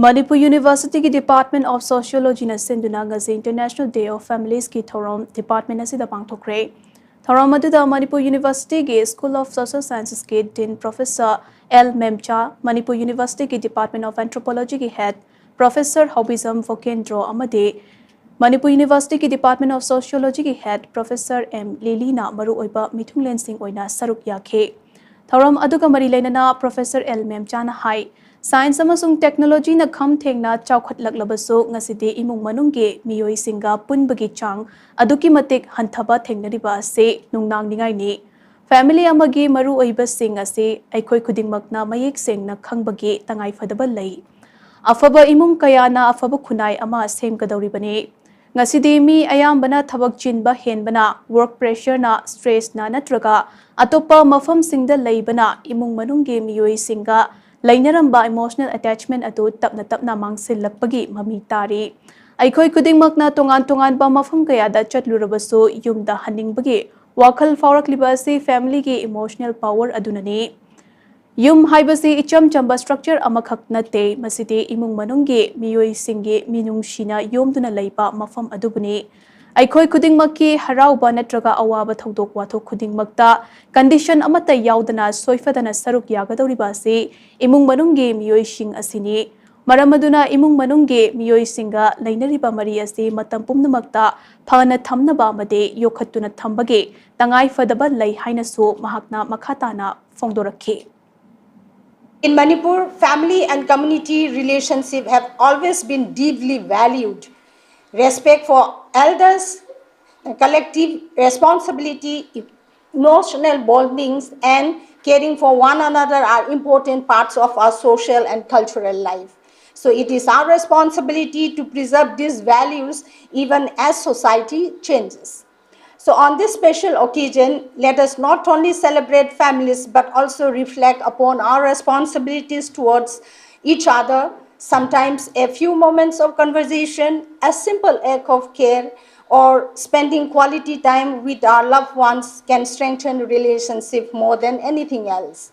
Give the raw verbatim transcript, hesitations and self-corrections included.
ꯃꯅꯤꯄꯨꯔ ꯌꯨꯅꯤꯚꯔꯁꯤꯇꯤꯒꯤ Department of Sociologyꯅ ꯁꯤꯟꯗꯨꯅ ꯉꯁꯤ International Day of Familiesꯀꯤ ꯊꯧꯔꯝ department ꯑꯁꯤꯗ ꯄꯥꯡꯊꯣꯛꯈ꯭ꯔꯦ꯫ ꯊꯧꯔꯝ ꯑꯗꯨꯗ ꯃꯅꯤꯄꯨꯔ ꯌꯨꯅꯤꯚꯔꯁꯤꯇꯤꯒꯤ School of Social Sciencesꯀꯤ Dean Professor L ꯃꯦꯝꯆꯥ, Manipur ꯌꯨꯅꯤꯚꯔꯁꯤꯇꯤꯒꯤ Department of Anthropologyꯒꯤ Head Professor ꯍꯥꯎꯕꯤꯖꯝ ꯚꯣꯀꯦꯟꯗ꯭ꯔꯣ ꯑꯃꯗꯤ ꯃꯅꯤꯄꯨꯔ ꯌꯨꯅꯤꯚꯔꯁꯤꯇꯤꯒꯤ Department of Sociologyꯒꯤ Head Professor M ꯂꯤꯂꯤꯅ ꯃꯔꯨꯑꯣꯏꯕ ꯃꯤꯊꯨꯡꯂꯦꯟꯁꯤꯡ ꯑꯣꯏꯅ ꯁꯔꯨꯛ ꯌꯥꯈꯤ꯫ ꯊꯧꯔꯝ ꯑꯗꯨꯒ ꯃꯔꯤ ꯂꯩꯅꯅ Professor L ꯃꯦꯝꯆꯥꯅ ꯍꯥꯏ, Science ꯑꯃꯁꯨꯡ technologyꯅ ꯈꯝ ꯊꯦꯡꯅ ꯆꯥꯎꯈꯠꯂꯛꯂꯕꯁꯨ, ꯉꯁꯤꯗꯤ ꯏꯃꯨꯡ ꯃꯅꯨꯡꯒꯤ ꯃꯤꯑꯣꯏꯁꯤꯡꯒ ꯄꯨꯟꯕꯒꯤ ꯆꯥꯡ ꯑꯗꯨꯛꯀꯤ ꯃꯇꯤꯛ ꯍꯟꯊꯕ ꯊꯦꯡꯅꯔꯤꯕ ꯑꯁꯤ ꯅꯨꯡꯅꯥꯡꯅꯤꯡꯉꯥꯏꯅꯤ꯫ Family ꯑꯃꯒꯤ ꯃꯔꯨꯑꯣꯏꯕꯁꯤꯡ ꯑꯁꯤ ꯑꯩꯈꯣꯏ ꯈꯨꯗꯤꯡꯃꯛꯅ ꯃꯌꯦꯛ ꯁꯦꯡꯅ ꯈꯪꯕꯒꯤ ꯇꯉꯥꯏꯐꯗꯕ ꯂꯩ꯫ ꯑꯐꯕ ꯏꯃꯨꯡ ꯀꯌꯥꯅ ꯑꯐꯕ ꯈꯨꯟꯅꯥꯏ ꯑꯃ ꯁꯦꯝꯒꯗꯧꯔꯤꯕꯅꯤ꯫ ꯉꯁꯤꯗꯤ ꯃꯤ ꯑꯌꯥꯝꯕꯅ ꯊꯕꯛ ꯆꯤꯟꯕ ꯍꯦꯟꯕꯅ, work pressureꯅ, stressꯅ ꯅꯠꯇ꯭ꯔꯒ ꯑꯇꯣꯞꯄ ꯃꯐꯝꯁꯤꯡꯗ ꯂꯩꯕꯅ ꯏꯃꯨꯡ ꯃꯅꯨꯡꯒꯤ ꯃꯤꯑꯣꯏꯁꯤꯡꯒ ꯂꯩꯅꯔꯝꯕ emotional attachment ꯑꯗꯨ ꯇꯞꯅ ꯇꯞꯅ ꯃꯥꯡꯁꯤꯜꯂꯛꯄꯒꯤ ꯃꯃꯤ ꯇꯥꯔꯤ꯫ ꯑꯩꯈꯣꯏ ꯈꯨꯗꯤꯡꯃꯛꯅ ꯇꯣꯉꯥꯟ ꯇꯣꯉꯥꯟꯕ ꯃꯐꯝ ꯀꯌꯥꯗ ꯆꯠꯂꯨꯔꯕꯁꯨ, ꯌꯨꯝꯗ ꯍꯟꯅꯤꯡꯕꯒꯤ ꯋꯥꯈꯜ ꯐꯥꯎꯔꯛꯂꯤꯕ ꯑꯁꯤ familyꯒꯤ emotional power ꯑꯗꯨꯅꯅꯤ꯫ ꯌꯨꯝ ꯍꯥꯏꯕꯁꯤ ꯏꯆꯝ ꯆꯝꯕ structure ꯑꯃꯈꯛ ꯅꯠꯇꯦ, ꯃꯁꯤꯗꯤ ꯏꯃꯨꯡ ꯃꯅꯨꯡꯒꯤ ꯃꯤꯑꯣꯏꯁꯤꯡꯒꯤ ꯃꯤꯅꯨꯡꯁꯤꯅ ꯌꯣꯝꯗꯨꯅ ꯂꯩꯕ ꯃꯐꯝ ꯑꯗꯨꯕꯨꯅꯤ꯫ ꯑꯩꯈꯣꯏ ꯈꯨꯗꯤꯡꯃꯛꯀꯤ ꯍꯔꯥꯎꯕ ꯅꯠꯇ꯭ꯔꯒ ꯑꯋꯥꯕ ꯊꯧꯗꯣꯛ ꯋꯥꯊꯣꯛ ꯈꯨꯗꯤꯡꯃꯛꯇ condition ꯑꯃꯠꯇ ꯌꯥꯎꯗꯅ ꯁꯣꯏꯐꯗꯅ ꯁꯔꯨꯛ ꯌꯥꯒꯗꯧꯔꯤꯕ ꯑꯁꯤ ꯏꯃꯨꯡ ꯃꯅꯨꯡꯒꯤ ꯃꯤꯑꯣꯏꯁꯤꯡ ꯑꯁꯤꯅꯤ꯫ ꯃꯔꯝ ꯑꯗꯨꯅ ꯏꯃꯨꯡ ꯃꯅꯨꯡꯒꯤ ꯃꯤꯑꯣꯏꯁꯤꯡꯒ ꯂꯩꯅꯔꯤꯕ ꯃꯔꯤ ꯑꯁꯤ ꯃꯇꯝ ꯄꯨꯝꯅꯃꯛꯇ ꯐꯅ ꯊꯝꯅꯕ ꯑꯃꯗꯤ ꯌꯣꯛꯈꯠꯇꯨꯅ ꯊꯝꯕꯒꯤ ꯇꯉꯥꯏ ꯐꯗꯕ ꯂꯩ ꯍꯥꯏꯅꯁꯨ ꯃꯍꯥꯛꯅ ꯃꯈꯥ ꯇꯥꯅ ꯐꯣꯡꯗꯣꯔꯛꯈꯤ꯫ In Manipur, family and community relationship have always been deeply valued. Respect for elders, collective responsibility, emotional bondings, and caring for one another are important parts of our social and cultural life. So it is our responsibility to preserve these values even as society changes. So on this special occasion, let us not only celebrate families but also reflect upon our responsibilities towards each other. Sometimes a few moments of conversation, a simple act of care, or spending quality time with our loved ones can strengthen relationship more than anything else.